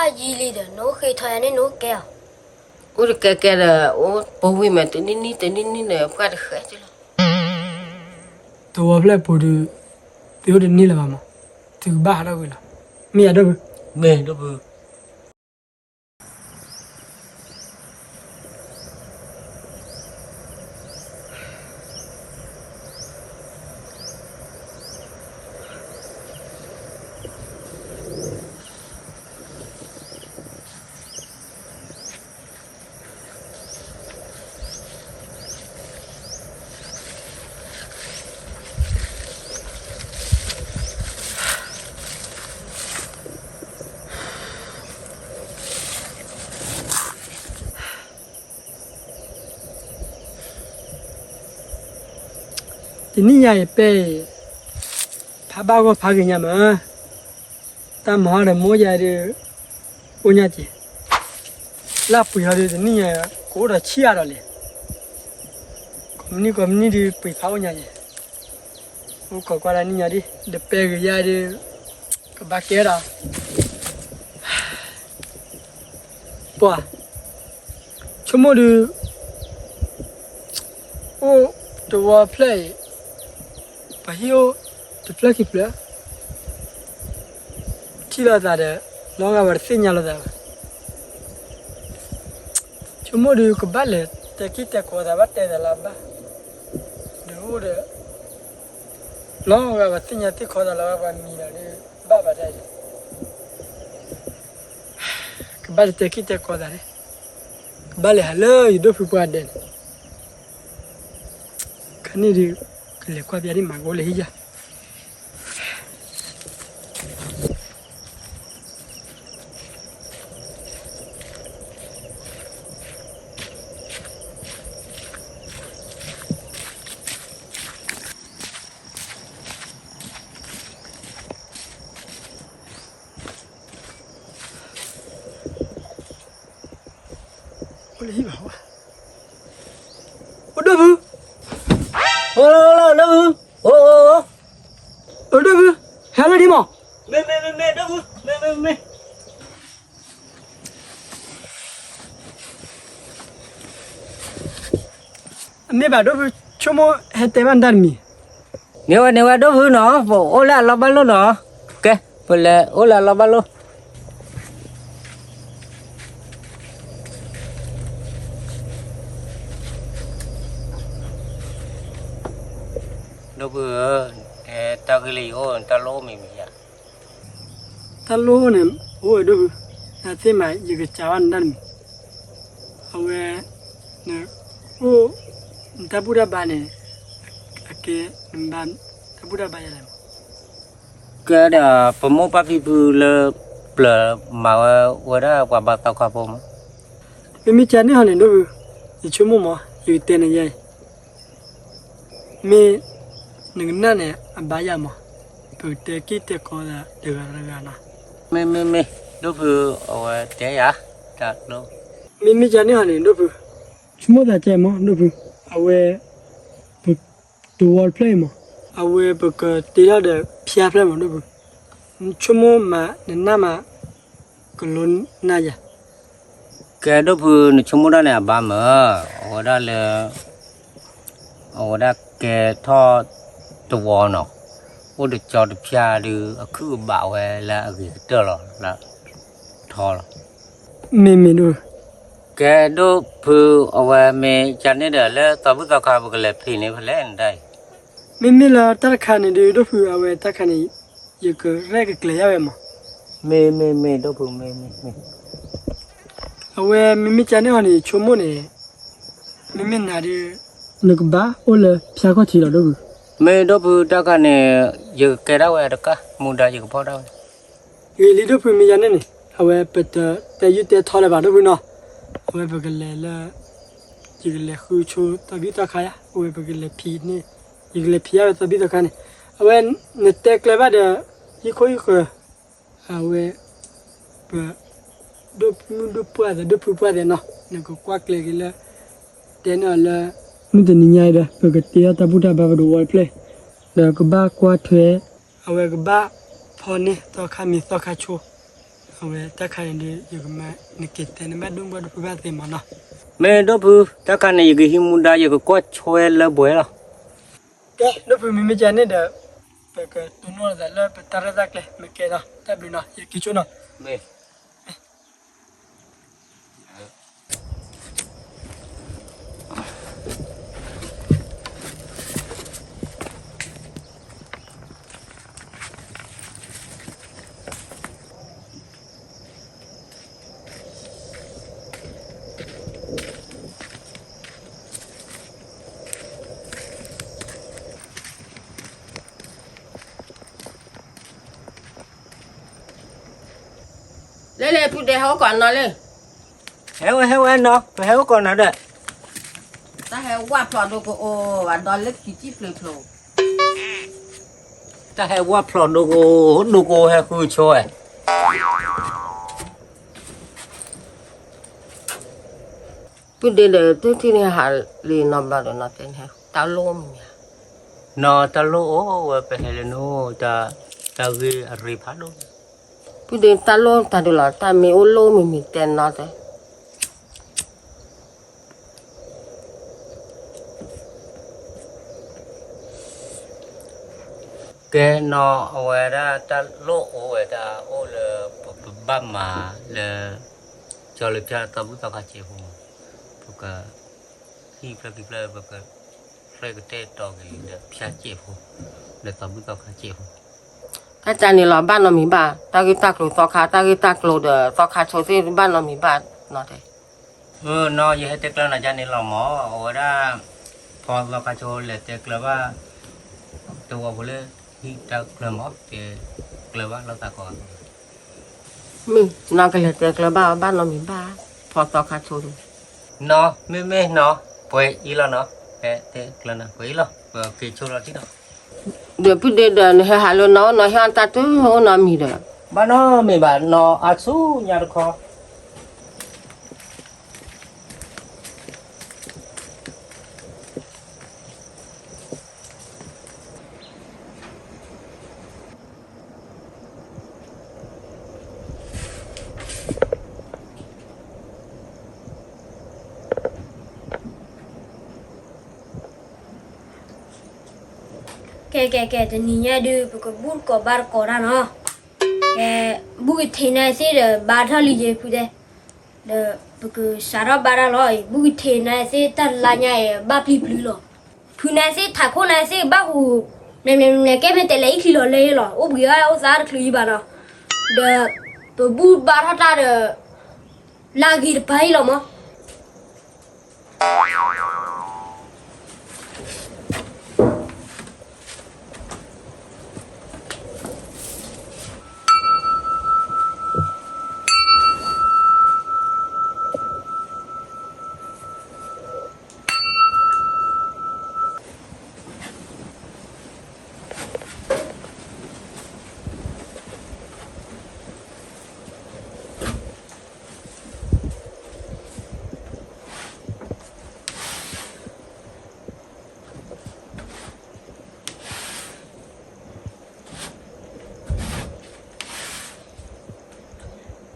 ယံာ်လံဒီး နအိၣ်ဃ့ထီယၤန့ၣ် နအိၣ်ကဲအီၤ. အိၣ်တကဲကဲဒီး အိၣ်ပိာ်ဝံၤမး တနံၣ်နံၣ်တနံၣ်နံၣ်ဒီး ပှၢ်တဃဲက့လီၤ. တဝီဖျၢၣ်အပူၤဒီး သုအိၣ်တန့ၢ်လၢၤဘၣ်မး, သုကဘၣ်ဟးထီၣ်ကွံာ်လီၤ. မ့ၢ်ယၤဒိၣ်ဖု, မ့ၢ်ဒိၣ်ဖု. တနံၣ်ညါအံၤပဲအံၤ ဖးဘၣ်ဂီၢ်ဖးဂ့ၤညါမး, တၢ်မၤဟီဒီးမိၢ်ယၤဒီး အိၣ်ညါက့ၤ, လၢပှ့ၤဟီဒီးတနံၣ်ညါ ကအိၣ်ဒီးဆံးအါဒီးလဲၣ်, ကိးမုၢ်နံၤကိးမုၢ်နံၤဒီးပှ့ၤဖးအိၣ်ညါက့ၤ, အိၣ်ခိးကွၢ်ဒၣ်နံၣ်ညါဒ် ဒီးပဲဂ့ၤယါဒီး ကဘၣ်ကဲဒီး ပှၤ ဆိကမိၣ်ဒုး အိၣ်တဝီဖျၢၣ်အံၤ ပှၤဟံၣ်အိၣ်တဖျၢၣ်ခံဖျၢၣ် ထံၣ်လိာ်သးဒီး လီၤဂာ်ဝဲတသ့ၣ်ညါလိာ်သးဘၣ်. ဆိကမိၣ်ဒုး ကဘၣ်လဲၤတဲက့ၢ်တဲကိးသးဘၣ်တဲသးလၢဘၣ်, ဒုးအိၣ်ဒီး လီၤဂာ်ဝဲသ့ၣ်ညါသ့ၣ်ခီသးလီၤဂာ်ပှၤမံၤဒီး ဘၣ်ဘၣ်တၢ်အံၤ ကဘၣ်လဲၤတဲက့ၢ်တဲကိးသးန့ၣ်, ကဘၣ်လဲၤဟးလၢယဒိၣ်ဖုပှၢ်ဒဲးန့ၣ်, ခါန့ၣ်ဒုး ကလဲၤကွၢ်ပျါဒ်မးကအိၣ်လၢဟံၣ်ယၤ အိၣ်လၢဟံၣ်ဘၣ်ဝဲ, အိၣ်ဒိၣ်ဖု, အိၣ်လၢဒိၣ်ဖု, အိၣ်အိၣ်အိၣ်, အိၣ်ဒိၣ်ဖု, ဟဲလၢဒ်မး, မ့ၢ်မ့ၢ်မ့ၢ်မ့ၢ်ဒိၣ်ဖု, မ့ၢ်မ့ၢ်မ့ၢ် အမ့ၢ်ဘၣ်ဒိၣ်ဖု, ဆိကမိၣ်ဟဲတဲဘၣ်နတၢ်တမံၤ, န့ၢ်ဝဲန့ၢ်ဝဲဒိၣ်ဖုနီၤ, ပအိၣ်လၢအလီၢ်ဘၣ်လိၣ်နီၤ, ကဲ ပလဲၤအိၣ်လၢအလီၢ်ဘၣ်လိၣ် ဒိၣ်ဖုဧၢ, တၢ်ဂ့ၢ်လၢယအိၣ် တၢ်လိၣ်မံၤမံၤဧါ, တၢ်လိၣ်န့ၣ် အိၣ်ဝဲဒိၣ်ဖု, နသ့ၣ်မး ယကစံးဘၣ်နတၢ်တမံၤ, အဝဲ နအိၣ် နတၢ်ဘူၣ်တၢ်ဘါန့ၣ် အကဲ နဘၣ်တၢ်ဘူၣ်တၢ်ဘါယၤလဲၣ်မး, ကဲဒီး ပမိၢ်ပၢ်ဖံဖုလၢပျၢၤမၤဝဲ ဝဲဒၣ်ပှၤဘါသီခါဖိမး, မ့မ့ၢ်ကန့ၣ်ဟီန့ၣ် ဒိၣ်ဖု, ယဆိကမိၣ်မး ယကတဲနၤယဲအံၤ မ့ၢ် နကနၣ်န့ၣ် အဘၣ်ယၤမး, ပကတဲက့ၢ်တဲကိးသးတဂၤတဂၤနီၤ, မ့ၢ်မ့ၢ်မ့ၢ် ဒိၣ်ဖု အဝဲတဲယၤ တၢ်လိၣ်, မ့မ့ၢ်ကန့ၣ်ဟီန့ၣ် ဒိၣ်ဖု, ဆိကမိၣ်သးကဲမး ဒိၣ်ဖု, အဝဲ ပ တဝီတဖျၢၣ်အံၤမး, အဝဲပကတ့ထီၣ်ဒီးဖၠါဖျၢၣ်မး ဒိၣ်ဖု, နဆိကမိၣ်မး နနၢ်မး ကလိနၢ်ယၤ ကဲဒိၣ်ဖု နဆိကမိၣ်တၢ်န့ၣ်အဘၣ်မး, အဝဲဒၣ်လၢ အဝဲဒၣ်ကဲထီၣ်တဝီနီၤ, အိၣ်တကၠီတဖၠါဒုး အခုၣ်ကဘၣ်ဝဲလၢအဂ့ၤကတၢၢ်လီၤ လၢထီလီၤ, မ့မ့ၢ်ဒိၣ်, ကဲဒိၣ်ဖု အဝဲမ့ၢ်ကန့ၣ်ဒီး လၢသီဘူၣ်သီခါ ပကလဲၤဖံးန့ၢ်ဖဲလဲၣ်နတၢ်အံၤ, မ့မ့ၢ်လၢတၢ်တခါန့ၣ်ဒုး ဒိၣ်ဖု အဝဲတၢ်တခါန့ၣ် ယကရဲၣ်ကကျဲၤယၤဝဲမး, မ့ၢ်မ့ၢ်မ့ၢ် ဒိၣ်ဖု မ့ၢ်မ့ၢ်မ့ၢ် အဝဲမ့မ့ၢ်ကန့ၣ်ဟီန့ၣ် ယဆိကမိၣ်န့ၣ် မ့မ့ၢ်နၤဒီး နကဘၣ်အိၣ်လၢဖၠါခီၣ်ထံးလီၤ ဒိၣ်ဖု, မ့ၢ်ဒိၣ်ဖု တၢ်ခါန့ၣ် ယကကဲဒၣ်ဝဲတကၢ် မူဒါယကဖီၣ်ဒၣ်ဝဲ, ဂ့ၤလံ ဒိၣ်ဖု မ့ၢ်ယၤန့ၣ်န့ၣ် အဝဲပတတဲယုၢ်တဲထီလၢၤဘၣ် ဒိၣ်ဖုနီၤ, အဝဲပကလဲၤလၢ ယကလဲၤဃုဆိသီဘံၣ်သီခါယၤ အဝဲပကလဲၤဖံးန့ၣ် ယကလဲၤဖံးယၤဝဲသီဘံၣ်သီခါန့ၣ်, အဝဲ နတဲကျဲဘၣ်ဒီး ဟံၣ်ခိၣ်ဟံၣ်ဃၢၤ အဝဲ ပ ဒိၣ်မုၣ်ဒိၣ်ပှၢ်သဲး ဒိၣ်ဖုပှၢ်သဲးနီၤ နကကွၢ်ကျဲၤက့ၤလၢ တဲန့ၢ်အီၤလၢ မုၢ်တနံၤညါအံၤဒီး ပကတ့ထီၣ်တၢ်ဘူၣ်တၢ်ဘါပတဝီတဖျၢၣ် ဒီးကဘၣ်ကွၢ်ထွဲ အဝဲကဘၣ်ဖီန့ၢ်သီခါမံၤသီခါဆိ, အဝဲတၢ်ခါန့ၣ်ဒီး ယကမၤ နက့ၤတဲနဘၣ်ဒိၣ်ဘၣ်ဒိၣ်ဖုဘၣ်သ့မးနီၤ. မ့ၢ်ဒိၣ်ဖု, တၢ်ခါန့ၣ် ယကဟံးမူဒါ ယကကွၢ်ဆွဲလၢပှဲၤလီၤ. ကဲ ဒိၣ်ဖု မ့မ့ၢ်ကဲန့ၣ်ဒီး ပကတိၢ်နီၣ်လိာ်သးလၢပတၢ်ရဲၣ်တၢ်ကျဲၤ မ့ၢ်ကဲနီၤ, တၢ်ဘျုးနီၤ, ယက့ၤဆိနီၤ. လဲၤလဲၤ ဖုဒဲး ဟဲအိၣ်ကိးနီၤလံ. ဟဲဝဲ ဟဲဝဲနီၤ, ပဟဲအိၣ်ကိးနၤဒီး တၢ်ဟဲဝၣ်ဖျိးဒိကအိၣ် ဘၣ်ဒီးလၢခံကံၣ်ဖျိးဖျိး, တၢ်ဟဲဝၣ်ဖျိးဒိကအိၣ် ဒိကအိၣ်ဟဲဃုဆိဝဲ. ဖုဒဲးဒီး တထံၣ်န့ၣ်ဟးလံနီတဘျီဒီး နီၢ်တဲန့ၣ် တၢ်လိၣ်မ့ၢ်ဧါ. နီၢ် တၢ်လိၣ်အိၣ်ဝဲ ပဟဲလၢနအိၣ် တၢ်ဂ့ၢ်အရ့ဖးဒိၣ်. ဖုဒဲး တၢ်လိၣ်တၢ်ဒုးလီၤ, တၢ်မ့ၢ်အိၣ်လိၣ်မ့ၢ်မ့ၢ်တဲနီၢ်တဲ. ကဲနီၢ် အဝဲဒၣ်တၢ်လိၣ်အိၣ်ဝဲ တၢ်အိၣ်လၢ ပ ပဘၣ်မၤလၢ ကၠီလၢဖၠၣ်သီဘူၣ်သီခါစဲးဖိ, ပက ဟံၣ်ဖျၢၣ်ခံဖျၢၣ် ပက ရဲၣ်ကတဲာ်တီၤက့ၤဒီးဖၠၣ်စဲးဖိ ဒီးသီဘူၣ်သီခါစဲးဖိ. တၢ်ကန့ၣ်လီၤ ဘၣ်နီတမံၤဘၣ်, တၢ်ဂ့ၢ်တၢ်ကျိၤသီခါ, တၢ်ဂ့ၢ်တၢ်ကျိၤဒီးသီခါဆိသ့ၣ် ဘၣ်နီတမံၤဘၣ်နီၢ်တဲ. နီၢ် ယဟဲတဲကျၢၤနၤကန့ၣ်လီၤမး, အဝဲဒၣ် ဖီသီခါဆိလဲၤတဲကျၢၤဘၣ် တဝီဖိလၢ ဟံၣ်တၢ်ကျၢၤမး တဲကျၢၤဘၣ်လိာ်သးကီး. မ့ၢ်နီၢ် ကလဲၤတဲကျၢၤဘၣ် ဘၣ်နီတမံၤဘၣ်, ဖီသီခါဆိန့ၣ်. နီၢ် မ့မ့ၢ်နီၢ် ပှဲၤအံၤလီၤနီၢ်, ဟဲတဲကျၢၤနၤ ပှဲၤအံၤလီၤ, ပက့ၤဆိလီၤထံၣ်နီၢ်. ဒီးဖုဒဲးဒီး နဟဲဟးလၢနီၢ်အိၣ်နီၢ်ဟံၣ် တၢ်တအိၣ်နီတမံၤဒီး ဘၣ်နီတမံၤဘၣ်နီၢ် အါဆူညါတခီ. ကဲ ကဲ ကဲ တနံၤညါဒုး ပကဘူၣ်တကိးဘါတကိးတၢ်နီၤ. ကဲ ဘူၣ်ကထံးန့ၣ်သ့ၣ်ဒီး ဘါထီၣ်လံယဲၢ်ဖုတဲ, ဒီးပကစးထီၣ်ဘါတၢ်လီၤအံၤ, ဘူၣ်ကထံးန့ၣ်သ့ၣ် တၢ်လါညါအံၤ ဘၣ်ပျံၤပျုၤလီၤ. ဖုန့ၣ်သ့ၣ် ထးခိၣ်န့ၣ်သ့ၣ် ဘၣ်ဟူး မဲာ်မဲာ်မဲာ် ကဲမ့ၢ်တဲလဲၤအံၣ်ချံလီၤလၢယလီၤ, အိၣ်ဘှံးအါအိၣ်သးတချုးယံၤဘၣ်နီၤ. ဒီးပဘူၣ်ဘါထီၣ်တၢ်ဒီး လၢအဂ့ၤတပၤအံၤလီၤမး.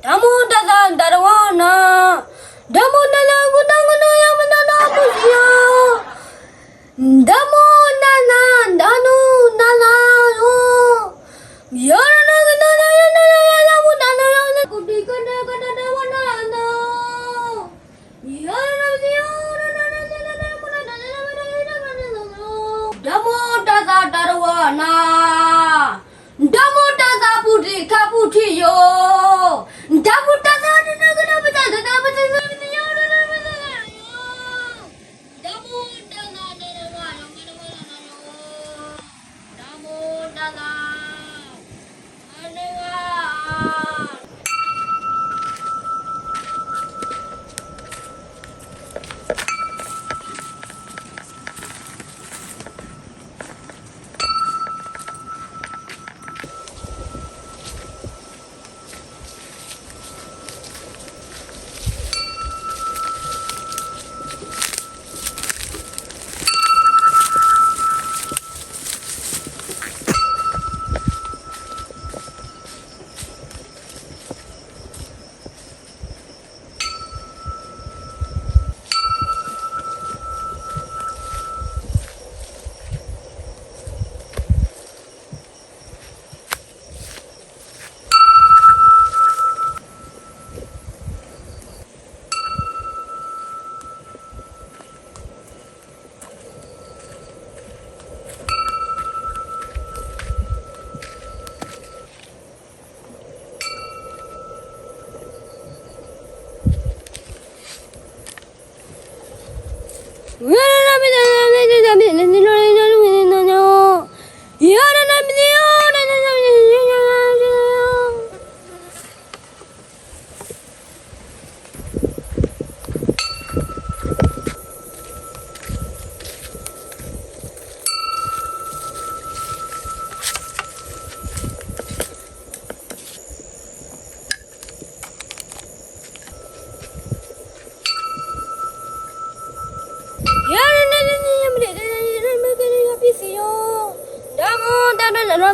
တၢ်မိၣ်တၢ်သးတၢ်တဝီနၤ, တၢ်မိၣ်တၢ်သး ပူတၢ်ကနီယမတနပူစံယၤ, တၢ်မိၣ်တၢ်သး တၢ်နူတၢ်သး, ယရနကနီယရနယရနမူတၢ်နူ ကူတံကဒကဒဒဝနၤနၤ တၢ်မိၣ်တၢ်သးတၢ်တဝီနၤ, တၢ်မိၣ်တၢ်သးပူတံခါပူထံယိာ်, တၢ်မိၣ်တၢ်သးတၢ်တကဒပတၢ်တၢ်ပတၢ်တၢ် တၢ်မိၣ်တၢ်သးတၢ်တဝီနၤ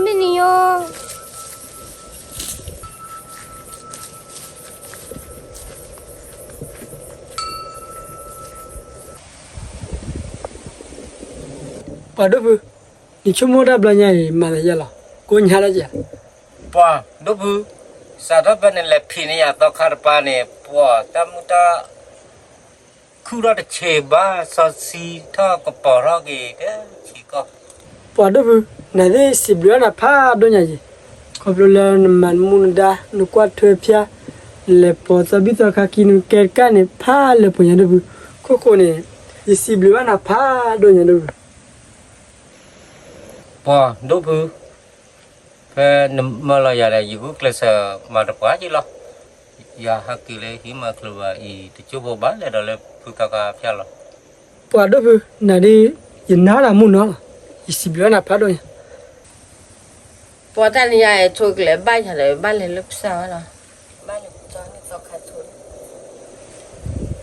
နံၤယိ ပှၤဒိၣ်ဖု, နဆိကမိၣ်တၢ်ဘျီညါအံၤ မၤသးယဲလီၤ, ကိးညါလၢကဲ. ပှၤဒိၣ်ဖု, စးထီၣ်ဖဲနလဲၤဖံးန့ၢ်ယၤသီခါတပၤန့ၣ် ပှၤတၢ်မုၢ်တၢ် ခုၣ်ထီၣ်တဆံးဘၣ် စီဆှံထီၣ်ကပီၤထီၣ်က့ၤတဆံးကီၢ်. ပှၤဒိၣ်ဖု, နၤသ့ၣ်စံးဘျုးဘၣ်နၤဖးဒိၣ်ညါယဲ, ခီဖျိလၢနမၤနမူနဒါ နကွၢ်ထွဲဖၠါ, နလဲၤပိာ်သီဘံၣ်သီခါခံ နကဲတကၣ်န့ၣ် ဖးလၢပှဲၤညါဒိၣ်ဖု, ခိၣ်ဃိန့ၣ် ယစံးဘျုးဘၣ်နၤဖးဒိၣ်ညါဒိၣ်ဖု. ပှၤဒိၣ်ဖု, ဖဲနမၢလီၤယၤဒီး ယဂုာ်ကျဲးစၢးမၤတပှၢ်က့ၤလီၤ. ယဟးက့ၤလၢဟံၣ်မၤချုးဘၣ်အံၤ တကၠိဖိဘၣ်လဲၤဒီးလၢဖုသီခါဖၠါလီၤ. ပှၤဒိၣ်ဖု, နၤဒ် ယနၢ်တၢ်မူနီၤလီၤ, ယစံးဘျုးနၤဖးဒိၣ်ညါ. ပှၤတၢ်နံၤညါအံၤ ထိကလဲၤဘၣ်ယၤဒီး ဘၣ်လဲၤလၢပစၢ်ဝဲလီ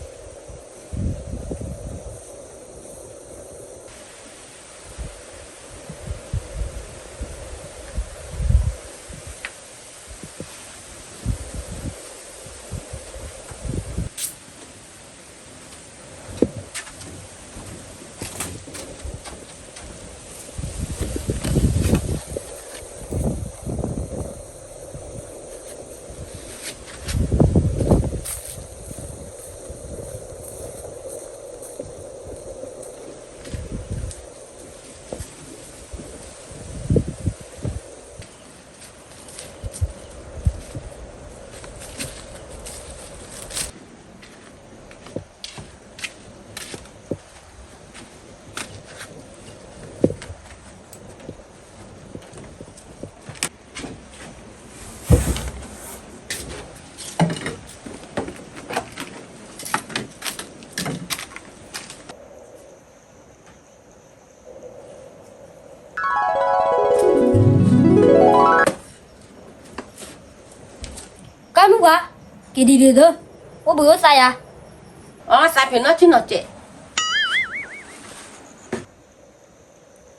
ၤ. ဘၣ်လဲၤကၠီန့ၣ်သီခါဆိ ကဲမုၢ်ပှၤ, က့ၤဒ်ဒ်သိး, အိၣ်ဘှံးအိၣ်သါယၤ, အီသးဖံးနီၢ်ဆ့ၣ်နီၤစဲး,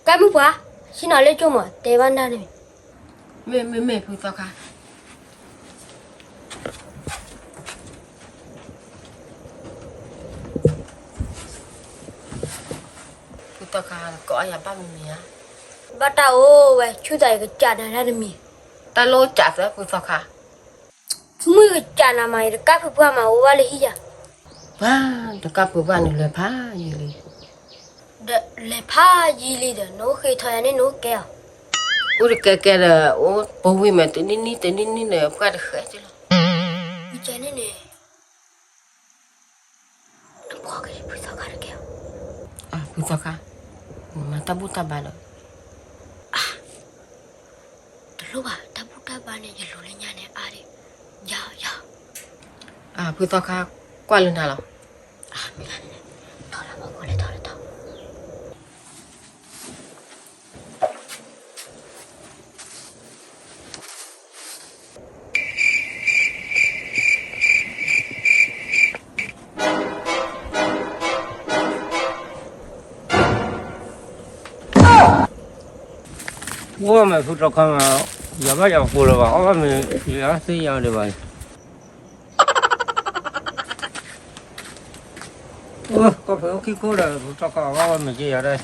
ကဲမုၢ်ပှၤ, ဆ့ၣ်နီၤလၢကၠိမး တဲဘၣ်နၤန့ၣ်, မ့ၢ်မ့ၢ်မ့ၢ်ဖုသီခါ ဖုသီခါ ကိးအီယၤဘၣ်မံၤမံၤဧါ, ဘၣ်တၢ်အိၣ်ဝဲ ဆူၣ်သးယကစးနၤတၢ်တမံၤ, တၢ်လိၣ်စးသၢဖုသီခါ, ဆူမုၢ်ယကစးနၤမး ယတကၢ်ဖုပှၢ်မး အိၣ်ဘၣ်လၢဟံၣ်ယၤ, ပှၤတကၢ်ဖုပှၢ်န့ၣ်လဲၤဖးယံာ်လံ, ဒီးလဲၤဖးယံာ်လံဒီး နအိၣ်ဃ့ထီယၤန့ၣ် နအိၣ်ကဲအီၤ, အိၣ်တကဲကဲဒီး အိၣ်ပဝံၤမး တနံၣ်နံၣ်တနံၣ်နံၣ်ဒီး ပှၢ်တဃဲက့ၤလီၤ, မ့ၢ်ကဲန့ၣ်န့ၣ် နဖီက့ၤဖုသီခါတကဲအီၤ, ဖုသီခါ, နမၤတၢ်ဘူၣ်တၢ်ဘါဒီး, တလိၣ်ဘၣ် တၢ်ဘူၣ်တၢ်ဘါန့ၣ် ယလိၤလၢညါန့ၣ်အါဒံး, ယၤယၤ, ဖုသီခါ, ကွၢ်လၢနၤလီၤ, ထီၣ်လၢမီၤခိၣ်လဲၤထီၣ်လဲၤထီၣ် အိၣ်မ့ၢ်ဖုတခီမး, ယၤဘၣ်ယၤပူၤလၢၤဘၣ်, အီၣ်ဘၣ်မ့ၢ်ယၤသ့ယၤဒံးဘၣ်, ကီၢ်ဖဲအိၣ်ခံခိၣ်ဒီး ဖုတခီအီၣ်ဘၣ်မ့ၢ်က့ယၤဒၣ်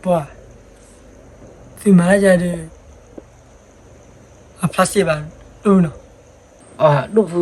ပှၤ, သုမၤတၢ်ယၤဒီး အဖျါစ့ၢ်ဘၣ်ဒိၣ်နီၤ, အဒိၣ်ဖု,